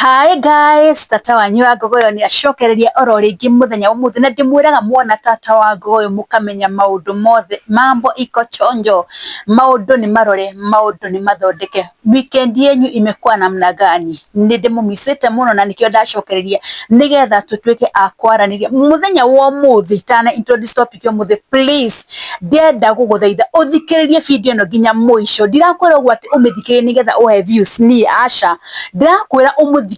Hi guys, tata wanyu wa Ngogoyo nĩ acokereria oro rĩngĩ mũthenya wa ũmũthĩ, na ndĩmwĩraga mwona tata wa Ngogoyo mũkamenya maũndũ mothe, mambo iko chonjo, maũndũ nĩ marore, maũndũ nĩ mathondeke. Weekend yenyu imekuwa namna gani? Nĩ ndĩmũmicĩte mũno na nĩkĩo ndacokereria nĩgetha tũtuĩke a kwaranĩria mũthenya wa ũmũthĩ. Itana introduce topic ya ũmũthĩ, please ndĩrenda gũgũthaitha ũthikĩrĩrie video ĩno nginya mũico. Ndirakwĩra ũguo atĩ ũmĩthikĩrĩrie nĩgetha ũhe views niĩ, aca, ndĩrakwĩra ũmũthikĩrĩrie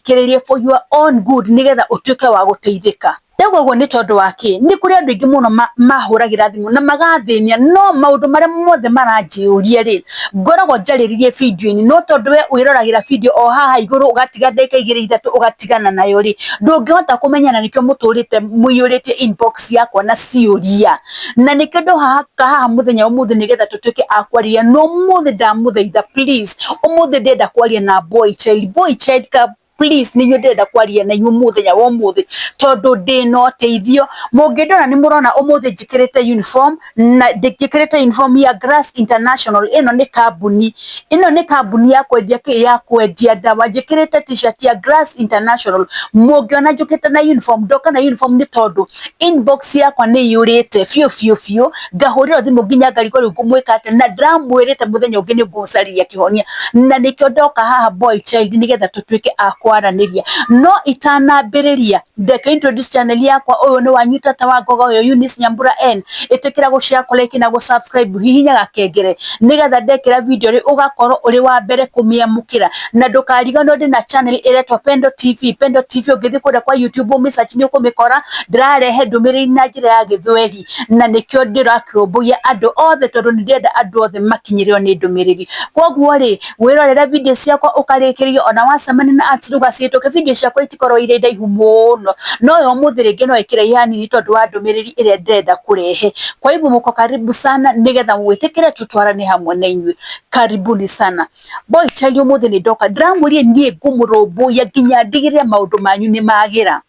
for your own good, nĩgetha ũtuĩke wa gũteithĩka. Ndauga ũguo nĩ tondũ wa kĩ? Nĩ kũrĩ andũ aingĩ mũno mahũragĩra thimũ na magathĩnia, no maũndũ marĩa mothe maranjĩũria rĩ, ngoragwo njarĩrĩirie video-inĩ, no tondũ we wĩroragĩra video o haha igũrũ, ũgatiga ndagĩka igĩrĩ ithatũ ũgatigana nayo rĩ, ndũngĩhota kũmenya, na nĩkĩo mũtũrĩte mũiyũrĩtie inbox yakwa na ciũria, na nĩkĩo ndoka haha mũthenya wa ũmũthĩ nĩgetha tũtuĩke a kwarĩria. No ũmũthĩ ndamũthaitha, please, ũmũthĩ ndĩrenda kwaria na boy child, boy child ka, please, nĩ inyuĩ ndĩrenda kwaria na inyuĩ mũthenya wa ũmũthĩ, tondũ ndĩna ũteithio. Mũngĩndora nĩ mũrona ũmũthĩ njĩkĩrĩte uniform, na njĩkĩrĩte uniform ya Grass International. Ĩno nĩ kambuni, ĩno nĩ kambuni ya kwendia kĩ, ya kwendia ndawa. Njĩkĩrĩte T-shirt ya Grass International. Mũngĩona njũkĩte na uniform, ndoka na uniform nĩ tondũ inbox yakwa nĩ iyũrĩte biũ biũ biũ, ngahũrĩrwo thimũ nginya ngarigwo rĩu ngũmwĩka atĩa, na ndĩramwĩrĩte mũthenya ũngĩ nĩ ngũmũcarĩria kĩhonia, na nĩkĩo ndoka haha, boy child, nĩgetha tũtuĩke a kwaranĩria. No itanambĩrĩria, ndeke introduce channel yakwa. Ũyũ nĩ wanyu tata wa Ngogoyo, Eunice Nyambura N. Ĩtĩkĩra gũ share, kũ like na gũ subscribe, hihinya gakengere nĩgetha ndekĩra video rĩ, ũgakorwo ũrĩ wa mbere kũmĩamũkĩra. Na ndũkariganĩrwo ndĩna channel ĩretwo Pendo TV. Pendo TV, ũngĩthiĩ kũrĩa kwa YouTube ũmĩ search, nĩ ũkũmĩkora. Ndĩrarehe ndũmĩrĩri na njĩra ya Gĩthweri, na nĩkĩo ndĩrakĩrũmbũiya andũ othe, tondũ nĩ ndĩrenda andũ othe makinyĩrĩrwo nĩ ndũmĩrĩri. Koguo rĩ, wĩrorere video ciakwa ũkarĩkĩrĩria, ona wacemania na ads ndũgacihĩtũke. Video ciakwa itikorwo irĩ ndaihu mũno, no yo ũmũthĩ rĩngĩ no ĩkĩraihe hanini tondũ wa ndũmĩrĩri ĩrĩa ndĩrenda kũrehe. Kwa hivyo mko karibu sana nĩgetha mwĩtĩkĩre tutwarane hamwe na inyuĩ. Karibuni sana, boy child. Ũmũthĩ nĩ ndoka, ndĩramwĩrire niĩ ngũmũrũmbũiya nginya ndigĩrĩre maũndũ manyu nĩ magĩra.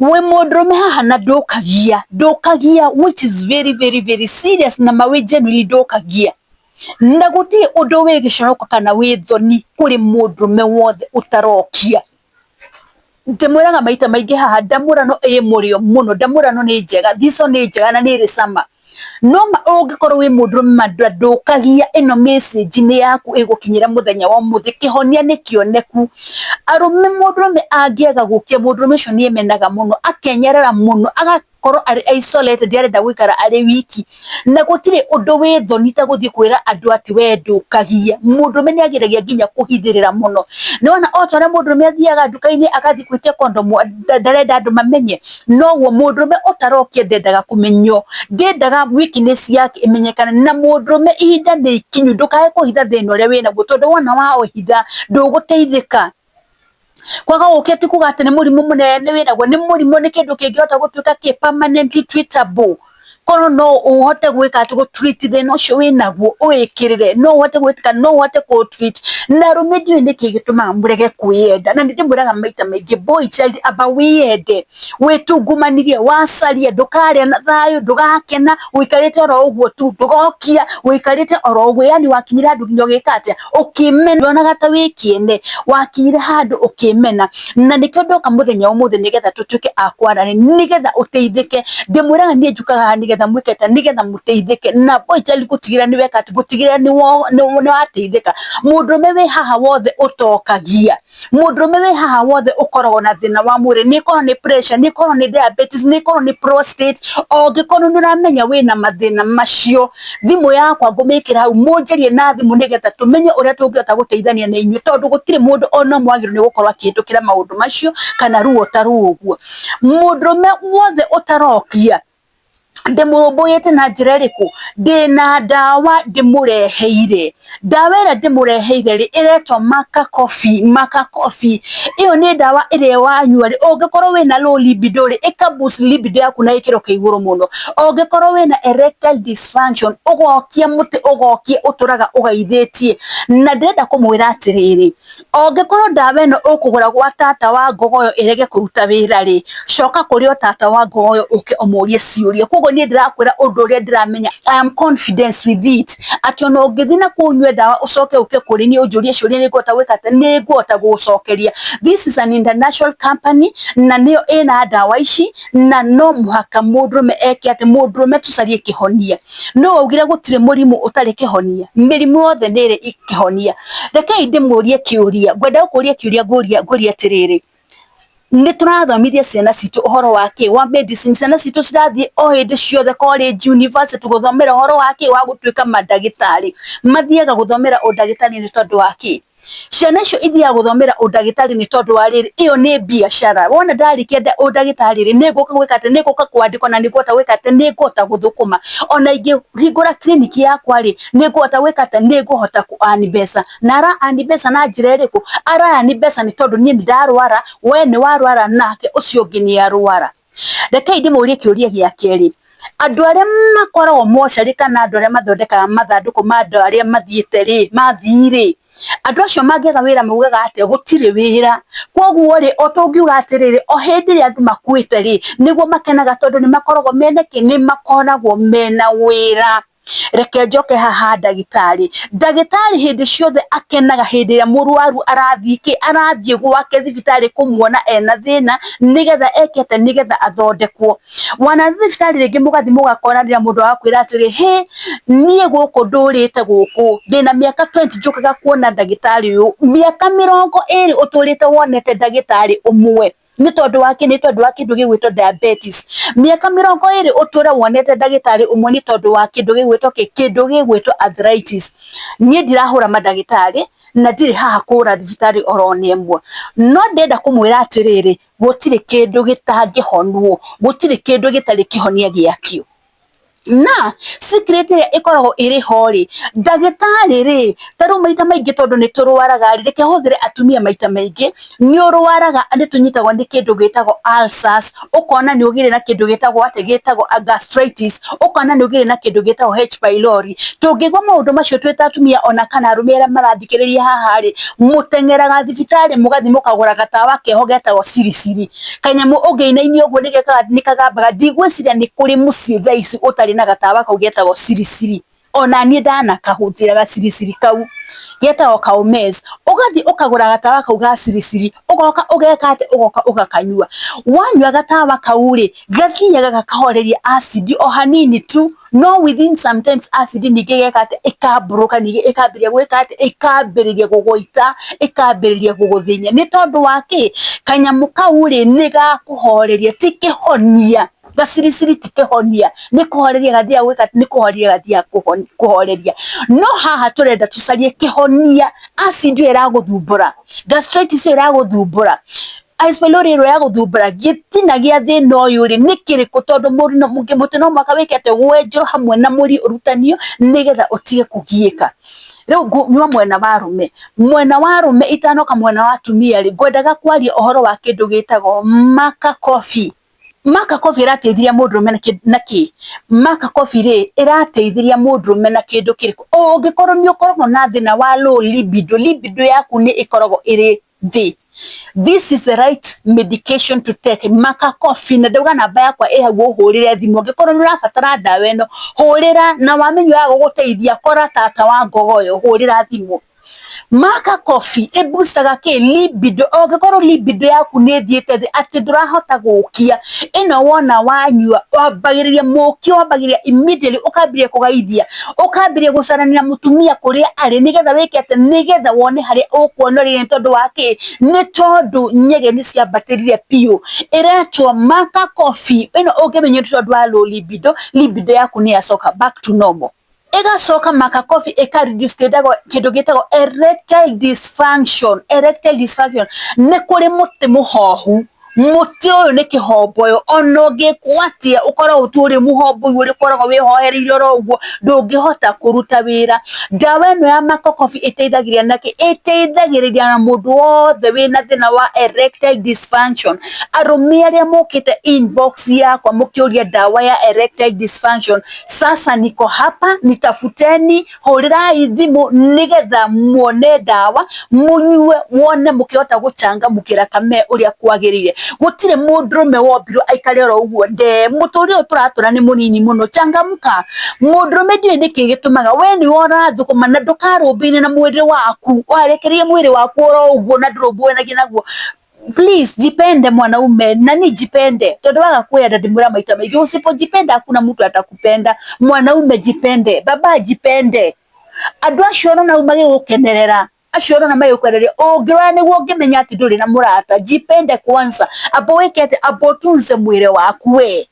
Wĩ mũndũrũme haha na ndũkagia, ndũkagia, which is very very very serious, na ma wĩ genuinely ndũkagia, na gũtirĩ ũndũ wĩ gĩconoko kana wĩ thoni kũrĩ mũndũrũme wothe ũtarokia. Ndĩmwĩraga maita maingĩ haha, ndamũrano ĩ mũrĩo mũno, ndamũrano nĩ njega, thico nĩ njega na nĩ ĩrĩ cama. No ma ũngĩkorwo wĩ mũndũrũme ma ndũkagia, ĩno message nĩ yaku ĩgũkinyĩra mũthenya wa ũmũthĩ. Kĩhonia nĩ kĩoneku. Arũme, mũndũrũme angĩaga gũkia, mũndũrũme ũcio nĩ emenaga mũno, akenyerera mũno, agakorwo arĩ isolated, arenda gũikara arĩ wiki, na gũtirĩ ũndũ wĩ thoni ta gũthiĩ kwĩra andũ atĩ we ndũkagia. Mũndũrũme nĩ ageragia nginya kũhithĩrĩra mũno. Nĩwona o ta ũrĩa mũndũrũme athiaga nduka-inĩ agathiĩ gwĩtia kondomu, ndarenda andũ mamenye, noguo mũndũrũme ũtarokia ndendaga kũmenywo, ndendaga weakness yake ĩmenyekane. Na mũndũrũme, ihinda nĩ ikinyu, ndũkae kũhitha thĩna ũrĩa wĩnaguo, tondũ wona waũhitha ndũgũteithĩka. Kwaga gũkia ti kuga atĩ nĩ mũrimũ mũnene wĩnaguo, nĩ mũrimũ, nĩ kĩndũ kĩngĩhota gũtuĩka kĩ permanently treatable. Korwo no ũhote gwĩka atĩ gũ treat thĩna ũcio wĩnaguo, ũwĩkĩrĩre, no ũhote gwĩka, no ũhote kũ treat. Na arũme, ndiũĩ nĩkĩ gĩtũmaga mũrege kwĩyenda, na nĩ ndĩmwĩraga maita maingĩ, boy child, amba wĩyende, wĩtungumanirie, wacaria, ndũkarĩa na thayũ, ndũgakena, ũikarĩte oro ũguo tu, ndũgokia, ũikarĩte oro ũguo, yani wakinyire handũ nginya ũgĩka atĩa, ũkĩmena, ndonaga ta wĩ kĩene, wakinyire handũ ũkĩmena. Na nĩkĩo ndoka mũthenya wa ũmũthĩ nĩgetha tũtuĩke a kwaranĩria, nĩgetha ũteithĩke. Ndĩmwĩraga niĩ njũkaga haha nĩgetha mwĩke atĩa? Nĩgetha mũteithĩke. Na boy child, gũtigĩrĩra nĩ weka atĩ, gũtigĩrĩra nĩ wateithĩka. Mũndũrũme wĩ haha wothe ũtokagia, mũndũrũme wĩ haha wothe ũkoragwo na thĩna wa mwĩrĩ, nĩ ĩkorwo nĩ pressure, nĩ ĩkorwo nĩ diabetes, nĩ ĩkorwo nĩ prostate, ũngĩkorwo nĩ ũramenya wĩna mathĩna macio, thimũ yakwa ngũmĩkĩra hau, mũnjarie na thimũ nĩgetha tũmenye ũrĩa tũngĩhota gũteithania na inyuĩ, tondũ gũtirĩ mũndũ ona ũmwe wagĩrĩirwo nĩ gũkorwo akĩhĩtũkĩra maũndũ macio kana ruo ta rũu ũguo. Mũndũrũme wothe ũtarokia, ndĩmũrũmbũyĩte na njĩra ĩrĩkũ? Ndĩna ndawa ndĩmũreheire. Ndawa ĩrĩa ndĩmũreheire rĩ, ĩretwo Maka Coffee. Maka Coffee ĩyo nĩ ndawa ĩrĩa wanyua rĩ, ũngĩkorwo wĩna low libido rĩ, ĩka boost libido yaku na gĩkĩro kĩa igũrũ mũno. Ũngĩkorwo wĩna erectile dysfunction, ũgokia mũtĩ, ũgokia, ũtũraga ũgaithĩtie. Na ndĩrenda kũmwĩra atĩrĩrĩ, ũngĩkorwo ndawa ĩno ũkũgũra gwa tata wa Ngogoyo ĩrege kũruta wĩra rĩ, coka kũrĩ o tata wa Ngogoyo, ũke ũmũrie ciũria. Koguo Koguo niĩ ndĩrakwĩra ũndũ ũrĩa ndĩramenya, I am confident with it, atĩ ona ũngĩthiĩ na kũu ũnyue ndawa ũcoke ũke kũrĩ niĩ ũnjũrie ciũria, nĩ ngũhota gwĩka atĩ nĩ ngũhota gũgũcokeria. This is an international company na nĩyo ĩna ndawa ici, na no mũhaka mũndũrũme eke atĩ mũndũrũme tũcarie kĩhonia. No waugire gũtirĩ mũrimũ ũtarĩ kĩhonia, mĩrimũ yothe nĩ ĩrĩ kĩhonia. Rekei ndĩmũrie kĩũria, ngwenda gũkũria kĩũria, ngũria ngũria atĩrĩrĩ, nĩ tũrathomithia ciana citũ ũhoro wa kĩ wa medicine? Ciana citũ cirathiĩ o hĩndĩ ciothe college, university gũthomera ũhoro wa kĩ wa gũtuĩka mandagĩtarĩ. Mathiaga gũthomera ũndagĩtarĩ nĩ tondũ wa kĩ? Ciana icio ithiaga gũthomera ũndagĩtarĩ nĩ tondũ wa rĩrĩ, ĩyo nĩ biacara. Wona ndarĩkia ũndagĩtarĩ rĩ, nĩ ngũka gwĩka atĩ nĩ ngũka kwandĩkwo na nĩ ngũhota gwĩka atĩ nĩ ngũhota gũthũkũma. Ona ingĩhingũra kiriniki yakwa rĩ, nĩ ngũhota gwĩka atĩ nĩ ngũhota kũ earn mbeca. Na ara earn mbeca na njĩra ĩrĩkũ? Ara earn mbeca nĩ tondũ niĩ nĩ ndarwara, we nĩ warwara, nake ũcio ũngĩ nĩ arwara. Rekei ndĩmũrie kĩũria gĩa kerĩ. Andũ arĩa makoragwo mocarĩ kana andũ arĩa mathondekaga mathandũkũ ma andũ arĩa mathiĩte rĩ, mathii rĩ, andũ acio mangĩaga wĩra maugaga atĩa? Gũtirĩ wĩra. Koguo rĩ, o tũngiuga atĩrĩrĩ, o hĩndĩ ĩrĩa andũ makuĩte rĩ, nĩguo makenaga, tondũ nĩ makoragwo mena kĩ? Nĩ makoragwo mena wĩra. Reke njoke haha ndagĩtarĩ. Ndagĩtarĩ hĩndĩ ciothe akenaga hĩndĩ ĩrĩa mũrwaru arathiĩ kĩ arathiĩ gwake thibitarĩ kũmuona ena thĩna, nĩgetha eke atĩa? Nĩgetha athondekwo. Wanathiĩ thibitarĩ rĩngĩ mũgathiĩ mũgakora rĩrĩa mũndũ agakwĩra atĩrĩ, hĩ, niĩ gũkũ ndũrĩte gũkũ ndĩna mĩaka 20 njũkaga kuona ndagĩtarĩ ũyũ, mĩaka 20 ũtũrĩte wonete ndagĩtarĩ ũmwe. Nĩ tondũ wa kĩ? Nĩ tondũ wa kĩndũ gĩgwĩtwo diabetes. Mĩaka 20 ũtũre wonete ndagĩtarĩ ũmwe nĩ tondũ wa kĩndũ gĩgwĩtwo kĩ? Kĩndũ gĩgwĩtwo arthritis. Niĩ ndirahũra mandagĩtarĩ na ndirĩ haha kũhũra thibitarĩ oro na ĩmwe, no ndĩrenda kũmwĩra atĩrĩrĩ, gũtirĩ kĩndũ gĩtangĩhonwo, gũtirĩ kĩndũ gĩtarĩ kĩhonia gĩakĩo. Na secret ĩrĩa ĩkoragwo ĩrĩ ho rĩ, ndagĩtarĩ rĩ, ta rĩu maita maingĩ tondũ nĩ tũrwaraga rĩ, reke hũthĩre atumia, maita maingĩ nĩ ũrwaraga, nĩ tũnyitagwo nĩ kĩndũ gĩtagwo ulcers, ũkona nĩ ũgĩre na kĩndũ gĩtagwo atĩ gĩtagwo gastritis, ũkona nĩ ũgĩre na kĩndũ gĩtagwo H pylori. Tũngĩigua maũndũ macio twĩ ta atumia ona kana arũme arĩa marathikĩrĩria haha rĩ, mũteng'eraga thibitarĩ, mũgathiĩ mũkagũra gatawa keho getagwo cirisiri, kanyamũ ũngĩinainia ũguo nĩ kagambaga. Ndigwĩciria nĩ kũrĩ mũciĩ thaa ici ũtarĩ na gatawa kau getagwo cirisiri. Ona niĩ ndanakahũthĩra gacirisiri kau getagwo Kaumez. Ũgathiĩ ũkagũra gatawa kau ga cirisiri, ũgoka ũgeka atĩ ũgoka ũgakanyua. Wanyua gatawa kau rĩ, gathiaga gakahoreria acid o hanini tu, no within sometimes acid ningĩ geka atĩ ĩkambũrũka, ningĩ ĩkambĩrĩria gwĩka atĩ ĩkambĩrĩria gũgũita, ĩkambĩrĩria gũgũthĩnia. Nĩ tondũ wa kĩ? Kanyamũ kau rĩ, nĩ gakũhoreria, ti kĩhonia. Gacirisiri ti kĩhonia, nĩ kũhoreria gathiaga gwĩka, nĩ kũhoreria gathiaga kũhoreria. No haha tũrenda tũcarie kĩhonia. Acid ĩyo ĩragũthumbũra, gastritis ĩyo ĩragũthumbũra, H pylori ĩyo ĩragũthumbũra, gĩtina gĩa thĩna ũyũ rĩ, nĩ kĩrĩkũ? Tondũ mũtĩ no mũhaka wĩke atĩ wenjwo hamwe na mũri ũrutanio nĩgetha ũtige kũgiĩka. Rĩu nyua mwena wa arũme, mwena wa arũme itanoka mwena wa atumia rĩ, ngwendaga kwaria ũhoro wa kĩndũ gĩtagwo Maka Coffee. Maka Coffee ĩrateithirie mũndũrũme na kĩ? Maka Coffee rĩ, ĩrateithirie mũndũrũme na kĩndũ kĩrĩkũ? Ũngĩkorwo nĩ ũkoragwo na thĩna wa low libido, libido yaku nĩ ĩkoragwo ĩrĩ thĩ, this is the right medication to take, Maka Coffee. Na ndauga namba yakwa ĩ hau, ũhũrĩre thimũ ũngĩkorwo nĩ ũrabatara ndawa ĩno, hũrĩra na wamenya ya gũgũteithia. Kora tata wa ngogoyo, hũrĩra thimũ. Maka Coffee ĩboostaga kĩ? Libido. Ũngĩkorwo libido yaku nĩ ĩthiĩte thĩ atĩ ndũrahota gũkia, ĩno wona wanyua wambagĩrĩria mũkio, wambagĩrĩria immediately, ũkambĩrĩria kũgaithia, ũkambĩrĩria gũcarania mũtumia kũrĩa arĩ, nĩgetha wĩke atĩ nĩgetha wone harĩa ũkuonoreria. Nĩ tondũ wa kĩ? Nĩ tondũ nyege nĩ ciambatĩrire biũ. Ĩretwo Maka Coffee ĩno. Ũngĩmenya nĩ tondũ wa low libido, libido yaku nĩ yacoka back to normal. Ĩgacoka Maka Coffee ĩka reduce kĩndũ gĩtagwo erectile dysfunction. Erectile dysfunction nĩ kũrĩ mũtĩ mũhohu. Mũtĩ ũyũ nĩ kĩhomboyo, ona ũngĩkwo atĩa ũkoragwo tu ũrĩ mũhombo, ũrĩa ũkoragwo wĩhoereire oro ũguo, ndũngĩhota kũruta wĩra. Ndawa ĩno ya Maka Coffee ĩteithagĩrĩria nakĩ? Ĩteithagĩrĩria na mũndũ wothe wĩna thĩna wa erectile dysfunction. Arũme arĩa mokĩte inbox yakwa mũkĩũria ndawa ya erectile dysfunction, sasa niko hapa, nitafuteni, hũrĩrai thimũ nĩgetha muone ndawa, mũnyue, wone mũkĩhota gũchangamũkĩra kame ũrĩa kwagĩrĩire. Gũtirĩ mũndũrũme wombirwo aikare oro ũguo nde. Mũtũrĩre ũyũ tũratũra nĩ mũnini mũno. Changamka. Mũndũrũme ndiũĩ nĩkĩ gĩtũmaga we nĩwe ũrathũkũma na ndũkarũmbũinie na mwĩrĩ waku. Warekereria mwĩrĩ waku oro ũguo na ndũrũmbũyanagia naguo. Please jipende mwanaume nani jipende, tondu waga kwenda ndimwira maita maingi, usipojipenda hakuna mtu atakupenda. Mwanaume jipende, baba jipende. Andu acio ũrona au magĩgũkenerera, acio ũrona magĩgũkenerera, ũngĩrora nĩguo ũngĩmenya atĩ ndũrĩ na mũrata. Jipende kwanza, amba wĩke atĩ, amba ũtunze mwĩrĩ waku we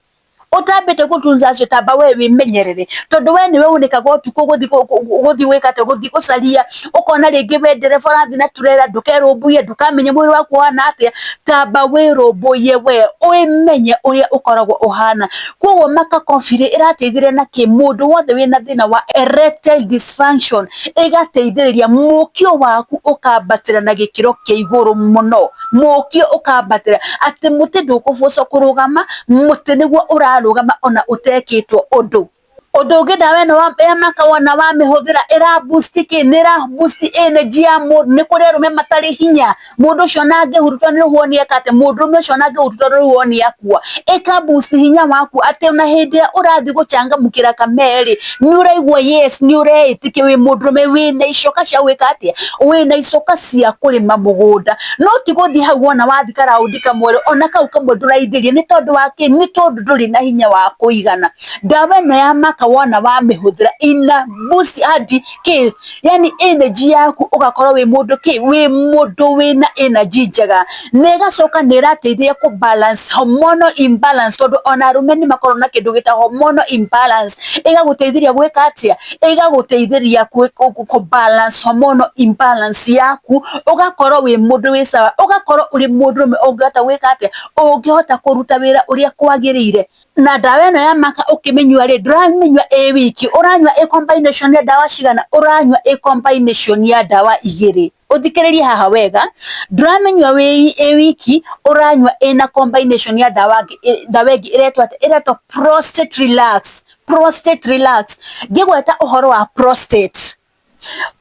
utambite gutunza acio, tamba we wimenyerere, tondu we niwe unikaga utuku guthi gwika atia, guthi gucaria, ukona ringi we ndereba urathi na turera, ndukerumbuiye, ndukamenye mwiri waku uhana atia. Tamba wirumbuiye we wimenye uria ukoragwo uhana. Koguo Maka Coffee irateithĩrĩria na kĩ mundu wothe wina thina wa erectile dysfunction, igateithĩrĩria mukio waku ukambatĩra na gĩkĩro kĩa igũrũ mũno, mukio ukambatĩra atĩ mũtĩ ndũkũbũcwo kũrũgama, mũtĩ nĩguo ũrarũgama ona ũtekĩtwo ũndũ. Ũndũ ũngĩ, ndawa ĩno ya Maka wona wamĩhũthĩra ĩra boost kĩ? Nĩ ĩra boost energy ya mũndũ. Nĩ kũrĩ arũme matarĩ hinya, mũndũ ũcio ona angĩhurutwo nĩ rũhuho nĩ eka atĩ, mũndũrũme ũcio ona angĩhurutwo nĩ rũhuho nĩ akua. Ĩka boost hinya waku atĩ ona hĩndĩ ĩrĩa ũrathiĩ gũcangamũkĩra kamee rĩ, nĩ ũraigua yes, nĩ ũreĩtĩkia wĩ mũndũrũme wĩna icoka cia gwĩka atĩa, wĩna icoka cia kũrĩma mũgũnda. No ti gũthiĩ hau wona wathiĩ karaundi kamwe rĩ, ona kau kamwe ndũraithĩria. Nĩ tondũ wa kĩ? Nĩ tondũ ndũrĩ na hinya wa kũigana. Ndawa ĩno ya Maka wona wamĩhũthĩra ina boost hadi kĩ, yani energy yaku, ũgakorwo wĩ mũndũ kĩ, wĩ mũndũ wĩna energy njega. Na ĩgacoka nĩ ĩrateithia kũ balance hormonal imbalance, tondũ ona arũme nĩ makoragwo na kĩndũ gĩtagwo hormonal imbalance. Ĩgagũteithĩrĩria gwĩka atĩa? Ĩgagũteithĩrĩria kũ balance hormonal imbalance yaku, ũgakorwo wĩ mũndũ wĩ sawa, ũgakorwo ũrĩ mũndũrũme ũngĩhota gwĩka atĩa, ũngĩhota kũruta wĩra ũrĩa kwagĩrĩire. Na ndawa ĩno ya Maka ũkĩmĩnyua rĩ, ndũramĩnyua ĩ wiki, ũranyua ĩ combination ya ndawa cigana? Ũranyua ĩ combination ya ndawa igĩrĩ. Ũthikĩrĩrie haha wega, ndũramĩnyua ĩ wiki, ũranyua ĩna combination ya ndawa ndawa ĩngĩ ĩretwo atĩa? Ĩretwo Prostate Relax. Prostate Relax, ngĩgweta ũhoro wa prostate,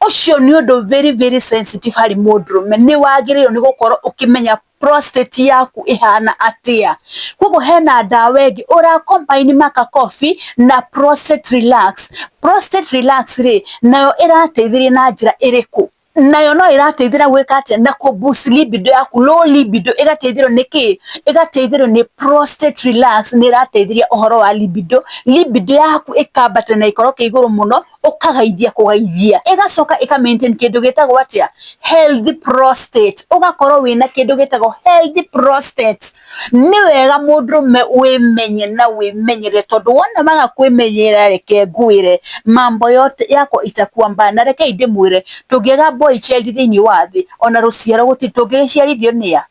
ũcio nĩ ũndũ very very sensitive harĩ mũndũrũme. Nĩ wagĩrĩirwo nĩ gũkorwo ũkĩmenya prostate yaku ĩhana atĩa. Koguo hena ndawa ĩngĩ ũra combine Maka Coffee na Prostate Relax. Prostate Relax rĩ, nayo ĩrateithĩrĩria na njĩra ĩrĩkũ? Nayo no ĩrateithĩrĩria gwĩka atĩa? Na kũ boost libido yaku, low libido ĩgateithĩrĩrio nĩ kĩ? Ĩgateithĩrĩrio nĩ Prostate Relax. Nĩ ĩrateithĩrĩria ũhoro wa libido, libido yaku ĩkambatĩra na gĩkĩro kĩa igũrũ mũno, ũkagaithia kũgaithia. Ĩgacoka ĩka maintain kĩndũ gĩtagwo atĩa? Healthy prostate. Ũgakorwo wĩna kĩndũ gĩtagwo healthy prostate. Nĩ wega mũndũrũme wĩmenye na wĩmenyerere, tondũ wona waga kwĩmenyerera, reke ngwĩre, mambo yote yako itakuwa mbaya. Na rekei ndĩmwĩre, tũngĩaga boy child thĩinĩ wa thĩ, ona rũciaro gũtirĩ, tũngĩgĩciarithio nĩa?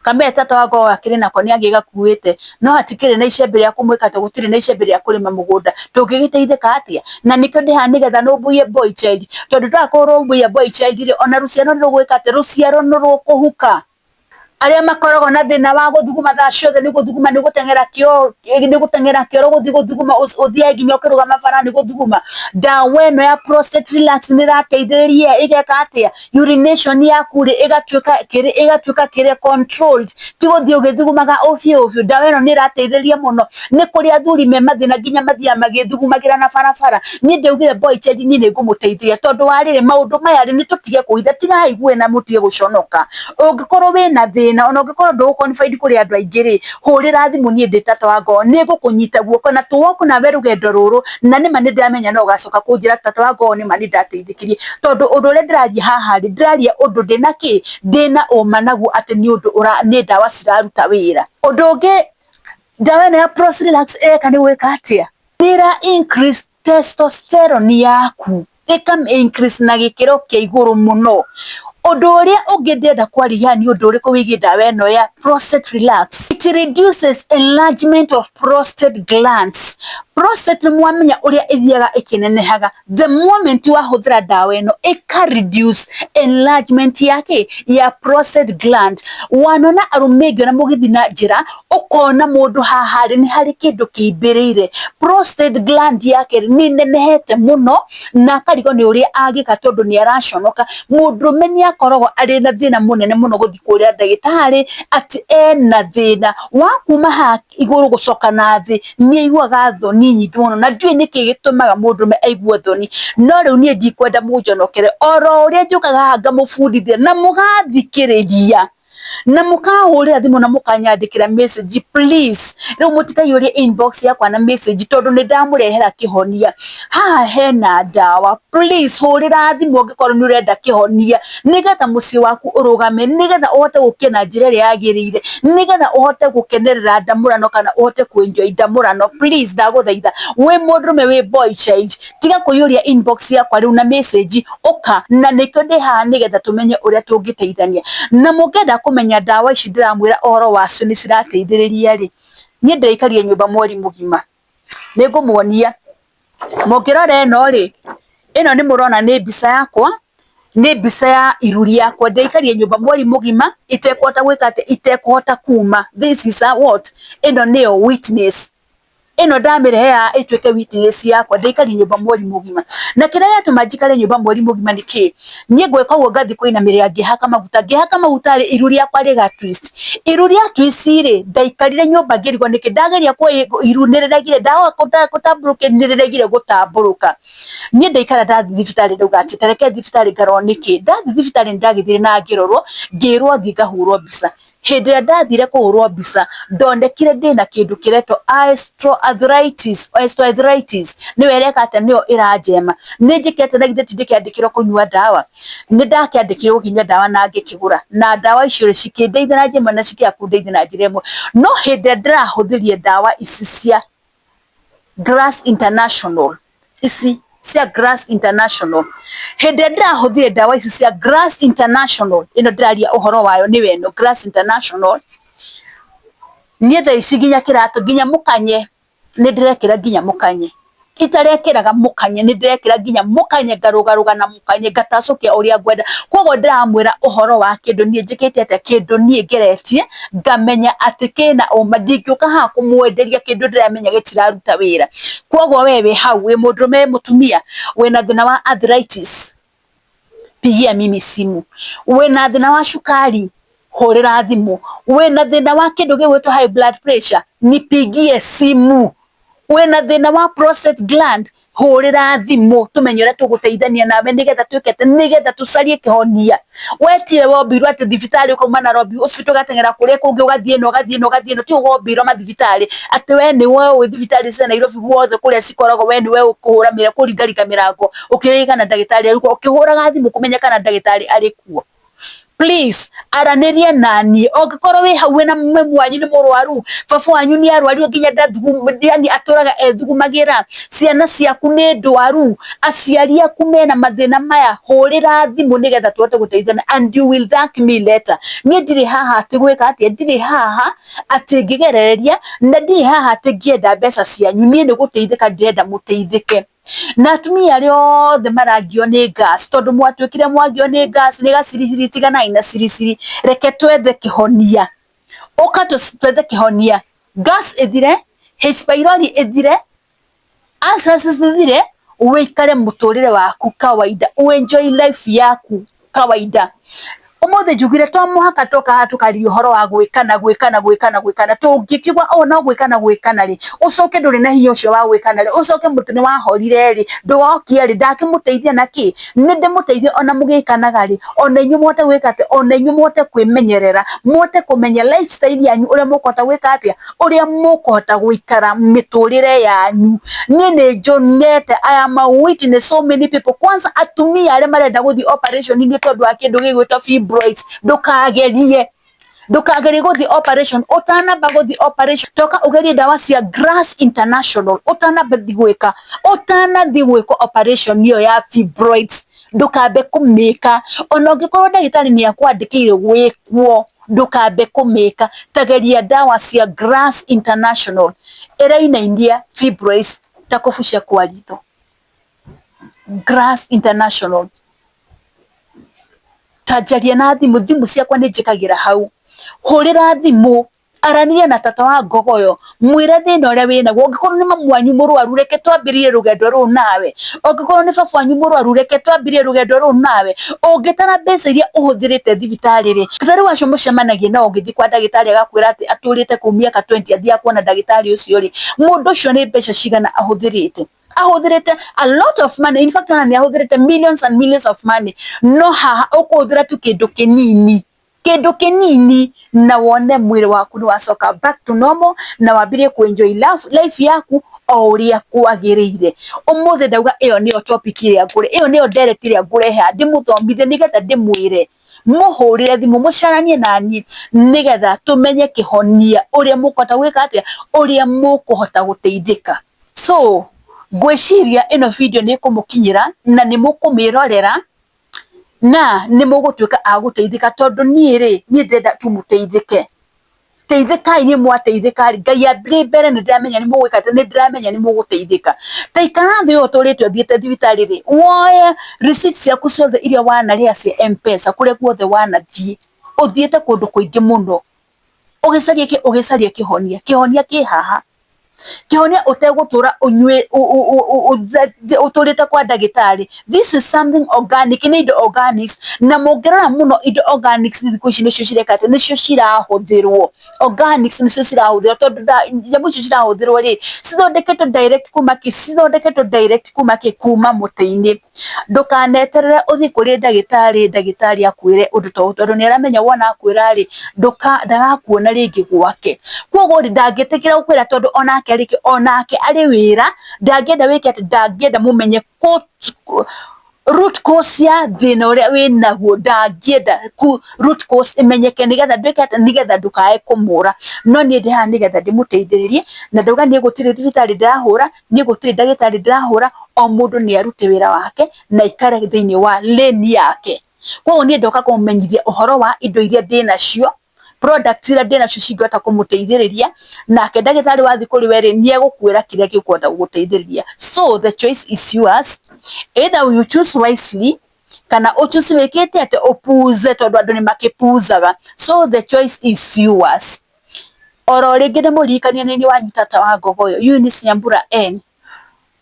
Kamee tata wa ngoo akĩrĩ nako nĩ agĩgakuĩte, no hatikĩrĩ na icembe rĩa kũmwĩka atĩ, gũtirĩ na icembe rĩa kũrĩma mũgũnda, tũngĩgĩteithĩka atĩa? Na nĩkĩo ndĩ haha, nĩgetha nũmbũiye boy child, tondũ twaga kũrũmbũiya boy child rĩ, ona rũciaro nĩ rũgwĩka atĩ, rũciaro nĩ rũkũhuka. Arĩa makoragwo na thĩna wa gũthuguma thaa ciothe, nĩ gũthuguma, nĩ gũteng'era kĩoro, nĩ gũteng'era kĩoro, gũthiĩ gũthuguma, ũthiage nginya ũkĩrũgama bara nĩ gũthuguma, ndawa ĩno ya Prostate Relax nĩ ĩrateithĩrĩria. Ĩgeka atĩa? Urination yaku rĩ, ĩgatuĩka kĩrĩ, ĩgatuĩka kĩrĩa controlled, ti gũthiĩ ũgĩthugumaga ovyo ovyo. Ndawa ĩno nĩ ĩrateithĩrĩria mũno. Nĩ kũrĩ athuri me mathĩna nginya mathiaga magĩthugumagĩra na barabara. Niĩ ndaugire boy child niĩ nĩ ngũmũteithĩrĩria, tondũ wa rĩrĩ, maũndũ maya rĩ, nĩ tũtige kũhitha, tigai guoya na mũtige gũconoka. Ũngĩkorwo wĩna thĩna, ona ũngĩkorwo ndũgũ confide kũrĩ andũ aingĩ rĩ, hũrĩra thimũ niĩ ndĩ tata wa ngoo, nĩ ngũkũnyita guoko na tũwoku nawe rũgendo rũrũ. Na nĩma nĩ ndĩramenya no ũgacoka kũnjĩra, "Tata wa ngoo, nĩma nĩ ndateithĩkirie," tondũ ũndũ ũrĩa ndĩraria haha rĩ, ndĩraria ũndũ ndĩna kĩ, ndĩna ũma naguo atĩ nĩ ũndũ nĩ ndawa ciraruta wĩra. Ũndũ ũngĩ ndawa ĩno ya Prostate Relax ĩreka nĩ gwĩka atĩa? Nĩ ĩra increase testosterone yaku, ĩka increase na gĩkĩro kĩa igũrũ mũno. Ũndũ ũrĩa ũngĩ ndĩrenda kwaria nĩ ũndũ ũrĩkũ wĩgiĩ ndawa ĩno ya Prostate Relax? It reduces enlargement of prostate glands. Prostate nĩ mwamenya ũrĩa ĩthiaga ĩkĩnenehaga. The moment wahũthĩra ndawa ĩno, ĩka reduce enlargement yake ya prostate gland. Wanona arũme aingĩ ona mũgĩthiĩ na njĩra, ũkona mũndũ haha rĩ nĩ harĩ kĩndũ kĩimbĩrĩire. Prostate gland yake nĩ nenehete mũno na akarigwo nĩ ũrĩa angĩka tondũ nĩ araconoka. Mũndũrũme nĩ akoragwo arĩ na thĩna mũnene mũno gũthiĩ kũrĩa ndagĩtarĩ atĩ ena thĩna wa kuma haha igũrũ gũcoka na thĩ, nĩ aiguaga thoni nyingĩ mũno, na ndiũĩ nĩkĩ gĩtũmaga mũndũrũme aigue thoni. No rĩu niĩ ndikwenda mũnjonokere, oro ũrĩa njũkaga haha ngamũbundithia na mũgathikĩrĩria na mũkahũrĩra thimũ na mũkanyandĩkĩra message, please rĩu mũtikaiyũrie inbox yakwa na message tondũ nĩ ndamũrehera kĩhonia. Haha hena ndawa, please hũrĩra thimũ ũngĩkorwo nĩ ũrenda kĩhonia, nĩgetha mũciĩ waku ũrũgame, nĩgetha ũhote gũkia na njĩra ĩrĩa yagĩrĩire, nĩgetha ũhote gũkenerera ndamũrano kana ũhote kũ enjoy ndamũrano. Please ndagũthaitha, wĩ mũndũrũme, wĩ boy child, tiga kũiyũria inbox yakwa rĩu na message, ũka na nĩkĩo ndĩ haha nĩgetha tũmenye ũrĩa tũngĩteithania. Na mũngĩenda kũmenya ndawa ici ndĩramwĩra ũhoro wacio nĩ cirateithĩrĩria rĩ, niĩ ndĩraikarire nyũmba mweri mũgima, nĩ ngũmuonia. Mũngĩrora ĩno rĩ, ĩno nĩ mũrona nĩ mbica yakwa, nĩ mbica ya iru rĩakwa. Ndĩraikarire nyũmba mweri mũgima itekũhota gwĩka atĩa, itekũhota kuma. This is a what? Ĩno nĩyo witness. Ĩno ndamĩrehe ĩtuĩke witness yakwa. Ndĩraikarire nyũmba mweri mũgima, na kĩrĩa gĩatũma njikare nyũmba mweri mũgima nĩ kĩ? Niĩ ngwĩka ũguo, ngathiĩ kũinamĩrĩra ngĩhaka maguta, ngĩhaka maguta rĩ, iru rĩakwa rĩga twist. Iru rĩa twist rĩ, ndaikarire nyũmba ngĩrigwo nĩkĩ. Ndageria iru nĩrĩregire, ndahoya gũtambũrũkia nĩrĩregire gũtambũrũka. Niĩ ndaikara, ndathiĩ thibitarĩ, ndauga atĩ tareke thibitarĩ ngarorwo nĩkĩ. Ndathiĩ thibitarĩ, nĩ ndagĩthire na ngĩrorwo, ngĩrwo thiĩ ngahũrwo mbica. Hĩndĩ ĩrĩa ndathire kũhũrwo mbica, ndonekire ndĩna kĩndũ kĩretwo osteoarthritis. Osteoarthritis nĩyo ĩreka atĩa? Nĩyo ĩranjema. Nĩ njĩkĩte na githĩ ti ndĩkĩandĩkĩrwo kũnyua ndawa? Nĩ ndakĩandĩkĩirwo gũkĩnyua ndawa na ngĩkĩgũra, na ndawa icio rĩ, cikĩndeithia na njĩra ĩmwe na cikĩaga kũndeithia na njĩra ĩmwe. No hĩndĩ ĩrĩa ndĩrahũthĩrire ndawa ici cia Grass International, ici cia Grass International, hĩndĩ ĩrĩa ndĩrahũthĩrire ndawa ici cia Grass International, ĩno ndĩraria ũhoro wayo nĩyo ĩno Grass International, niĩ thaa ici nginya kĩratũ, nginya mũkanye nĩ ndĩrekĩra, nginya mũkanye itarekĩraga mũkanye nĩ ndĩrekĩra, nginya mũkanye ngarũgarũga na mũkanye ngatacũkia ũrĩa ngwenda. Koguo ndĩramwĩra ũhoro wa kĩndũ niĩ njĩkĩte atĩa, kĩndũ niĩ ngeretie ngamenya atĩ kĩna ũma. Ndingĩũka haha kũmwenderia kĩndũ ndĩramenya gĩtiraruta wĩra. Koguo we wĩ hau, wĩ mũndũrũme, wĩ mũtumia, wĩna thĩna wa arthritis, pigia mimi simu. Wĩna thĩna wa cukari, hũrĩra thimũ. Wĩna thĩna wa kĩndũ gĩgwĩtwo high blood pressure, nipigie simu. Wĩna thĩna wa prostate gland, hũrĩra thimũ tũmenye ũrĩa tũgũteithania nawe, nĩgetha twĩke atĩ, nĩgetha tũcarie kĩhonia. We tiwe wombirwo atĩ thibitarĩ ũkauma Nairobi hospital ũgateng'era kũrĩa kũngĩ, ũgathiĩ ĩno, ũgathiĩ ĩno, ũgathiĩ ĩno. Tiwe wombirwo mathibitarĩ atĩ we nĩwe ũĩ thibitarĩ cia Nairobi guothe kũrĩa cikoragwo, we nĩwe ũkũhũra kũringaringa mĩrango ũkĩũria kana ndagĩtarĩ arĩ kuo, ũkĩhũraga thimũ kũmenya kana ndagĩtarĩ arĩ kuo. Please aranĩria na niĩ. Ũngĩkorwo wĩ hau wĩna mami wanyu nĩ mũrwaru, baba wanyu nĩ arwaru nginya yani atũraga ethugumagĩra, ciana ciaku nĩ ndwaru, aciari aku mena mathĩna maya, hũrĩra thimũ nĩgetha tũhote gũteithania, and you will thank me later. Niĩ ndirĩ haha atĩ gwĩka atĩa, ndirĩ haha atĩ ngĩgerereria, na ndirĩ haha atĩ ngĩenda mbeca cianyu. Niĩ nĩ gũteithĩka ndĩrenda mũteithĩke. Na atumia arĩa othe marangio nĩ gas, tondũ mwatuĩkire mwagio nĩ gas, nĩ gaciriciri, tiganai na ciriciri, reke twethe kĩhonia. Ũka twethe kĩhonia, gas ĩthire, H pylori ĩthire, ulcers cithire, wĩikare mũtũrĩre waku kawaida, enjoy life yaku kawaida. Ũmũthĩ njugire to mũhaka tũka haha tũkaria ũhoro wa gwĩkana, gwĩkana, gwĩkana, gwĩkana. Tũngĩkiuga o no gwĩkana, gwĩkana rĩ, ũcoke ndũrĩ na hinya ũcio wa gwĩkana rĩ, ũcoke mũtĩ nĩ wahorire rĩ, ndũgokia rĩ, ndakĩmũteithia na kĩ? Nĩ ndĩmũteithie ona mũgĩkanaga rĩ, ona inyuĩ mũhote gwĩka atĩa, ona inyuĩ mũhote kwĩmenyerera, mũhote kũmenya lifestyle yanyu, ũrĩa mũkũhota gwĩka atĩa, ũrĩa mũkũhota gũikara mĩtũrĩre yanyu. Niĩ nĩ njonete, I am a witness so many people, kwanza atumia arĩa marenda gũthiĩ operation nĩ tondũ wa kĩndũ gĩgwĩtwo fibroids. Ndũkagerie, ndũkagerie gũthiĩ operation. Ũtanamba gũthiĩ operation, toka ũgerie ndawa cia Grass International. Ũtanamba thiĩ gwĩka, ũtanathiĩ gwĩka operation ĩyo ya fibroids, ndũkambe kũmĩka. Ona ũngĩkorwo ndagĩtarĩ nĩ akwandĩkĩire gwĩkwo, ndũkambe kũmĩka. Tageria ndawa cia Grass International, ĩrainainia fibroids. Ta kũbucia kwa ritho. Grass International. Ta njaria na thimũ, thimũ ciakwa nĩ njĩkagĩra hau. Hũrĩra thimũ, aranĩria na tata wa ngogoyo, mwĩre thĩna ũrĩa wĩnaguo. Ũngĩkorwo nĩ mamu wanyu mũrwaru, reke twambĩrĩrie rũgendo rũu nawe. Ũngĩkorwo nĩ baba wanyu mũrwaru, reke twambĩrĩrie rũgendo rũu nawe. Ũngĩtara mbeca iria ũhũthĩrĩte thibitarĩ rĩ, ta rĩu acio mũcemanagia nao ũgĩthiĩ kwa ndagĩtarĩ agakwĩra atĩ atũrĩte kũu mĩaka 20 athiaga kuona ndagĩtarĩ ũcio rĩ, mũndũ ũcio nĩ mbeca cigana ahũthĩrĩte? Ahũthĩrĩte a lot of money. In fact, ona nĩ ahũthĩrĩte millions and millions of money. No haha ũkũhũthĩra tu kĩndũ kĩnini, kĩndũ kĩnini, na wone mwĩrĩ waku nĩ wacoka back to normal na wambĩrĩrie ku enjoy life yaku o ũrĩa kwagĩrĩire. Ũmũthĩ ndauga ĩyo nĩyo topic ĩrĩa ngũre, ĩyo nĩyo ndereti ĩrĩa ngũrehe haha ndĩmũthomithie, nĩgetha ndĩmwĩre mũhũrĩre thimũ, mũcaranie naniĩ, nĩgetha tũmenye kĩhonia ũrĩa mũkũhota gwĩka atĩa, ũrĩa mũkũhota gũteithĩka. So ngwĩciria ĩno video nĩ ĩkũmũkinyĩra na nĩ mũkũmĩrorera na nĩ mũgũtuĩka a gũteithĩka, tondũ niĩ rĩ, niĩ ndĩrenda tu mũteithĩke. Teithĩkai. Niĩ mwateithĩka rĩ, Ngai ambire mbere, nĩ ndĩramenya nĩ mũgwĩka atĩ nĩ ndĩramenya nĩ mũgũteithĩka. Ta ikara thĩ ũyũ ũtũrĩte ũthiĩte thibitarĩ rĩ, woe receipt ciaku ciothe iria wanarĩha cia M-Pesa, kũrĩa guothe wanathiĩ, ũthiĩte kũndũ kũingĩ mũno ũgĩcaria kĩ, ũgĩcaria kĩhonia. Kĩhonia kĩ haha, kĩhonia ũtegũtũra ũnyue ũtũrĩte kwa ndagĩtarĩ. This is something organic, nĩ indo organics, na mũngĩrora mũno, indo organics thikũ ici nĩcio cireka atĩ nĩcio cirahũthĩrwo. Organics nĩcio cirahũthĩrwo, tondũ nyamũ icio cirahũthĩrwo rĩ, cithondeketwo direct kuma kĩ, cithondeketwo direct kuma kĩ, kuma mũtĩ-inĩ. Ndũkaneterere ũthiĩ kũrĩ ndagĩtarĩ, ndagĩtarĩ akwĩre ũndũ ta ũyũ, tondũ nĩ aramenya wona akwĩra rĩ, ndagakuona rĩngĩ gwake. Koguo rĩ, ndangĩtĩkĩra gũkwĩra, tondũ onake rĩ, onake arĩ wĩra, ndangĩenda wĩke atĩ ndangĩenda mũmenye root cause ya thĩna ũrĩa wĩnaguo. Ndangĩenda root cause ĩmenyeke, nĩgetha ndwĩke atĩ nĩgetha ndũkae kũmũra. No niĩ ndĩ haha nĩgetha ndĩmũteithĩrĩrie, na ndauga niĩ gũtirĩ thibitarĩ ndĩrahũra, niĩ gũtirĩ ndagĩtarĩ ndĩrahũra. O mũndũ nĩ arute wĩra wake na aikare thĩinĩ wa lane yake. Koguo niĩ ndoka kũmũmenyithia ũhoro wa indo iria ndĩnacio, products iria ndĩnacio cingĩhota kũmũteithĩrĩria. Nake ndagĩtarĩ wathiĩ kũrĩ we rĩ, nĩ egũkwĩra kĩrĩa gĩkũhota gũgũteithĩrĩria. So the choice is yours, either you choose wisely kana ũchoose wĩkĩte atĩ ũpuze, tondũ andũ nĩ makĩpuzaga. So the choice is yours. Oro rĩngĩ ndĩmũririkanie, nĩ wanyu tata wa Ngogoyo, Eunice Nyambura N.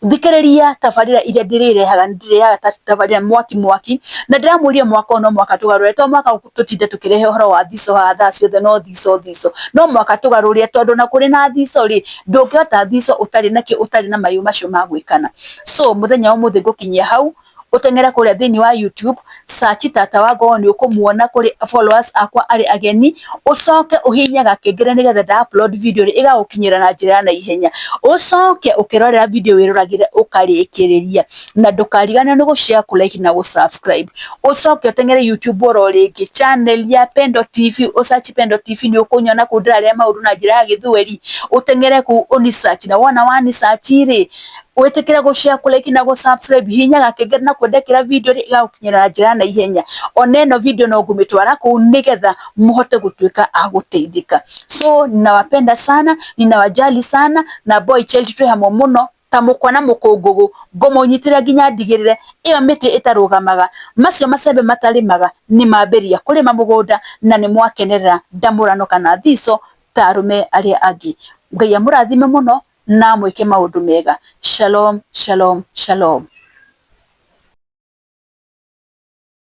Thikĩrĩria tabarĩra iria ndĩrĩrehaga, nĩ ndĩrĩrehaga tabarĩra mwaki mwaki, na ndĩramwĩrire mwaka ũyũ no mwaka tũgarũre, to mwaka tũtinde tũkĩrehe ũhoro wa thico haha thaa ciothe, no thico thico, no mwaka tũgarũre, tondũ na kũrĩ na thico rĩ, ndũngĩhota thico ũtarĩ na kĩ, ũtarĩ na mayũ macio ma gwĩkana. So mũthenya wa ũmũthĩ ngũkinyia hau. Ũteng'ere kũrĩa thĩinĩ wa YouTube, search tata wa Ngogo, nĩ ũkũmuona kũrĩ followers akwa arĩ ageni. Ũcoke ũhihinye gakengere, nĩgetha nda upload video rĩ, ĩgagũkinyĩra na njĩra ya naihenya. Ũcoke ũkĩrorera video, wĩroragĩre ũkarĩkĩrĩria, na ndũkariganĩrwo nĩ gũ-share, kũ-like na gũ-subscribe. Ũcoke ũteng'ere YouTube oro rĩngĩ, channel ya Pendo TV, ũsearch Pendo TV, nĩ ũkũnyona kũu ndĩraria maũndũ na njĩra ya gĩthweri. Ũteng'ere kũu ũni search, na wona wani search rĩ, wĩtĩkĩre gũ-share, kũ-like na gũ-subscribe, hihinya gakengere, na kwendekera video rĩ, ĩgagũkinyĩra na njĩra ya naihenya. Ona ĩno video no ngũmĩtwara kũu, nĩgetha mũhote gũtuĩka a gũteithĩka. So ninawapenda sana, ninawajali sana, na boy child twĩ hamwe mũno ta mũkwa na mũkũngũgũ. Ngũmũnyitĩrĩra nginya ndigĩrĩre ĩyo mĩtĩ ĩtarũgamaga, macio macembe matarĩmaga, nĩ mambĩrĩria kũrĩma mũgũnda, na nĩ mwakenerera ndamũrano kana thico ta arũme arĩa angĩ. Ngai amũrathime mũno na amwĩke maũndũ mega. Shalom, shalom, shalom.